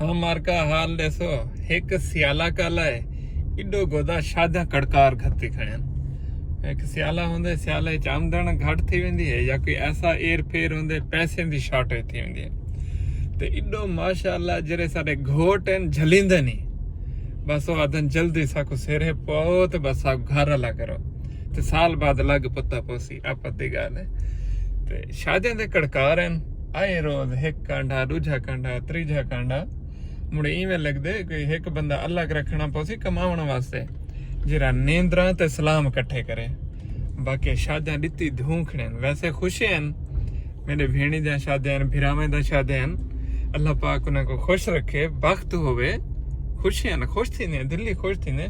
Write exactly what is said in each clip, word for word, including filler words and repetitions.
ہاں مارکا، حال ݙیسو، ہک سیالہ کالا ہے، ایݙو گودا شادیاں کڑکار گھتی کھڑے ہن۔ ہک سیالہ ہوندے، سیالے اچ آمدن گھٹ تھی ویندی ہے، یا کوئی ایسا ایر پھیر ہوندے، پیسے دی شارٹیج تھی ویندی ہے۔ تے ایݙو ماشاءاللہ جیڑھے ساݙے گھوٹ ہن، جھلیندے نہیں۔ بس او آدھن، جلدی ساکوں سیرے پواؤ تے بس ساکوں گھر والا کرو۔ تے سال بعد لڳ پتا پوسی، آپت دی ڳالھ ہے۔ تے شادیاں دے کڑکار ہن، آئے روز ہک کانڈھا، ݙوجھا کانڈھا، تریجھا کانڈھا۔ مڑ ایویں لڳدے کہ ہک بندہ الڳ رکھݨا پوسی کماوݨ واسطے، جیڑھا نیندراں تے سلام کٹھے کرے۔ باقی شادیاں ݙتی دھونکھڑن، ویسے خوشی ہن۔ میݙے بھیݨی دیاں شادیاں ہن، بھراویں دیاں شادیاں ہن۔ اللہ پاک انہاں کوں خوش رکھے، بخت ہووے۔ خوشی ہن، خوش تھیندے، دلی خوش تھیندے۔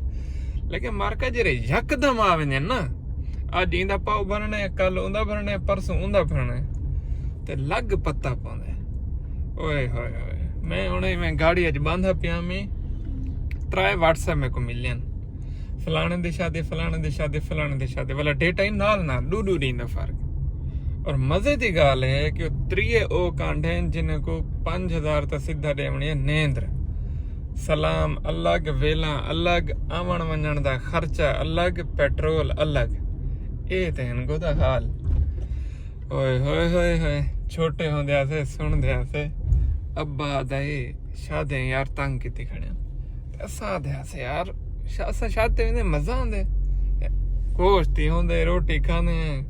لیکن مارکا جیڑھے یکدم آ ویندے ہن نا، اڄ ایندا پاؤ بھرݨے، کل اوندا بھرݨے، پرسوں اوندا بھرݨے، تے لڳ پتا پوندے۔ اوئے ہوئے ہوئے، میں ہݨ میں گاڑی اچ ٻاندھا پیا میں، ترائے واٹس ایپ میکوں ملین، فلاݨے دی شادی، فلاݨے دی شادی، فلاݨے دی شادی، والا ڈیٹا ہی نال نال، ݙو ݙو ݙینہہ دا فرق۔ اور مزے دی ڳالھ ہے کہ او تریے او کانڈھے ہن جنہاں کوں پنج ہزار تاں سدھا ݙیوݨی ہے نیندر۔ سلام الڳ، ویلاں الڳ، آوݨ ونڄݨ دا خرچہ الڳ، پیٹرول الڳ۔ اے تے ہن گودا حال۔ اوئے ہوئے ہوئے ہوئے، چھوٹے ہوندے ہاسے، سݨدے ہاسے، ابا آہدا ہے، شادیاں یار تنگ کیتی کھڑے ہن۔ تے اساں آہدے ہاسے، یار، شا-، اساں شادی تے ویندے، مزہ آندے۔ گوشت ہی ہوندے، روٹی کھاندے ہیں،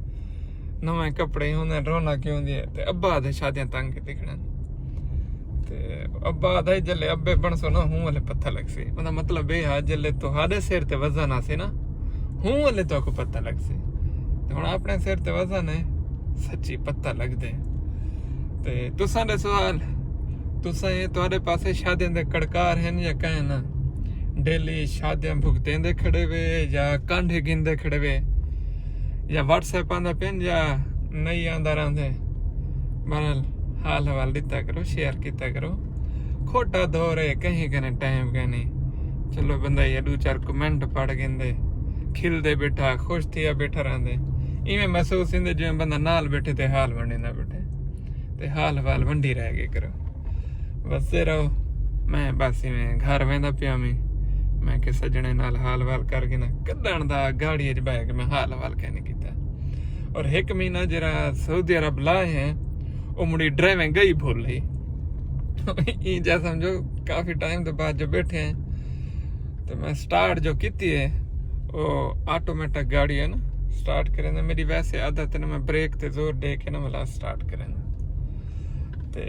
نویں کپڑے ہوندے، رونق ہی ہوندی ہے۔ تے ابا آہدے، شادیاں تنگ کیتی کھڑے ہن۔ تے ابا آہدا ہے، جلے ابے بݨسو نا، ہوں والے پتہ لڳسی۔ اوندا مطلب اے ہا، جلے تہاݙے سر تے وزن آسی نا، ہوں والے تہاکوں پتہ لڳسی۔ تے ہݨ اپݨے سر تے وزن ہے، سچی پتہ لڳدے۔ تے تساں دے سوال، تساں اے، تہاݙے پاسے شادیاں دے کڑکار ہن یا کائے نہ؟ ڈیلی شادیاں بھگتیندے کھڑے وے یا کانڈھے گھندے کھڑے وے، یا واٹس ایپ آندا پن یا نہیں آندا رہندے؟ بہرحال، حال حوال ݙتا کرو، شیئر کیتا کرو۔ کھوٹا دور ہے، کہیں کنے ٹائم کائنی۔ چلو، بندہ یہ ݙو چار کمنٹ پڑھ گھندے، کھلدے ٻیٹھا، خوش تھیا ٻیٹھا رہندے۔ ایویں محسوس تھیندے جویں بندہ نال ٻیٹھے تے حال ونڈیندا ٻیٹھے۔ تے حال حوال ونڈی رہ ڳئے کرو۔ وسدے رہو۔ میں بس ایویں گھر ویندا پیا میں۔ میں کہ سڄݨے نال حال حوال کر کے نا کݙݨ دا گاڑی اچ ٻہہ کے میں حال حوال کائنی کیتا۔ اور ہک مہینہ جیڑھا سعودی عرب لائے ہیں، او مڑی ڈرائیونگ گئی بھل ہئی۔ ایں جا سمجھو، کافی ٹائم دے بعد جو ٻیٹھے ہیں، تے میں سٹارٹ جو کیتی ہے، او آٹومیٹک گاڑی ہے نا، سٹارٹ کریندا۔ میری ویسے عادت ہے نا، میں بریک تے زور ݙے کے نا ملا سٹارٹ کریندا۔ تے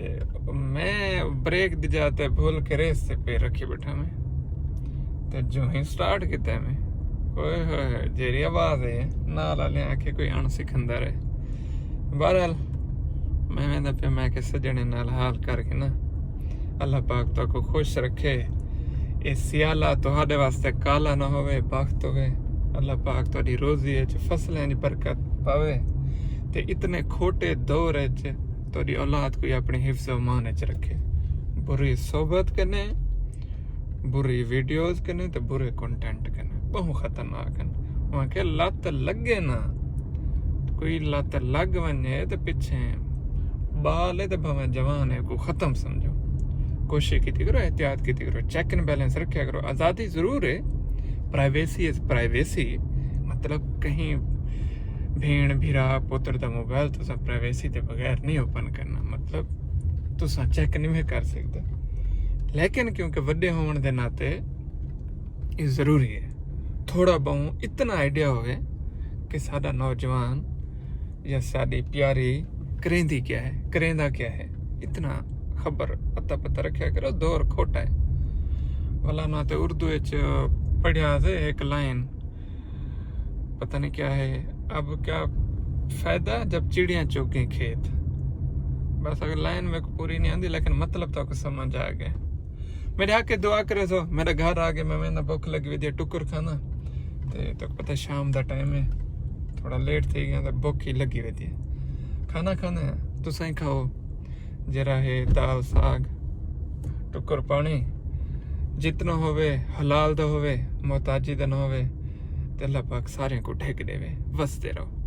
میں بریک دی جا تے بھل کے ریس تے پیر رکھی ٻیٹھا میں۔ تے جو ہی سٹارٹ کیتا ہے میں، اوئے ہوئے ہوئے، جیڑھی آواز ہے، نال والے آکھے کوئی اݨ سکھندر ہے۔ بہرحال، میں ویندا پیا، میں کہ سڄݨے نال حال کر کے نا، اللہ پاک تہاکوں خوش رکھے۔ اے سیالہ تہاݙے واسطے کالا نہ ہووے، بخت ہووے۔ اللہ پاک تہاݙی روزی اچ فصلیں دی برکت پاوے تے اتنے کھوٹے دور اچ تہاݙی اولاد کوں اپݨی حفظ و امان اچ رکھے۔ بری صحبت کنے، بری ویڈیوز کنے تے برے کنٹینٹ کنے، ٻہوں خطرناک ہن۔ اوہاں کہ لت لڳے نا، کوئی لت لڳ ونڄے تے پچھے ٻال ہے تے بھاویں جوان ہے، کوں ختم سمجھو۔ کوشش کیتی کرو، احتیاط کیتی کرو، چیک اینڈ بیلنس رکھیا کرو۔ آزادی ضرور ہے، پرائیویسی از پرائیویسی، مطلب کہیں بھیݨ، بھرا، پتر دا موبائل تساں پرائیویسی دے بغیر نہیں اوپن کرنا، مطلب تساں چیک نہیں کر سڳدے۔ لیکن کیونکہ وݙے ہووݨ دے ناطے اے ضروری ہے، تھوڑا ٻہوں اتنا آئیڈیا ہووے کہ ساݙا نوجوان یا ساݙی پیاری کریندی کیا ہے، کریندا کیا ہے، اتنا خبر اتا پتہ رکھیا کرو، دور کھوٹا ہے۔ ولا نہ تے اردو وچ پڑھیا سے ہک لائن، پتہ نہیں کیا ہے، اب کیا فائدہ جب چڑیاں چگ گئیں کھیت۔ بس اگر لائن میکوں پوری نہیں آندی، لیکن مطلب تہاکوں سمجھ آ ڳئے۔ میݙے حق اچ دعا کریسو، میݙا گھر آ ڳئے، میں وینداں، بکھ لڳی ودی ہے، ٹکر کھانداں۔ تے تہاکوں پتہ شام دا ٹائم ہے، تھوڑا لیٹ تھی ڳیا تے بکھ ہی لڳی ودی ہے۔ کھانا کھاندے ہیں، تساں ہی کھاؤ، جیڑھا ہے دال ساگ، ٹکر پاݨی، جتنا ہووے حلال دا ہووے، محتاجی دا نہ ہووے، تے اللہ پاک ساریاں کوں ڈھک ݙیوے۔ وسدے رہو۔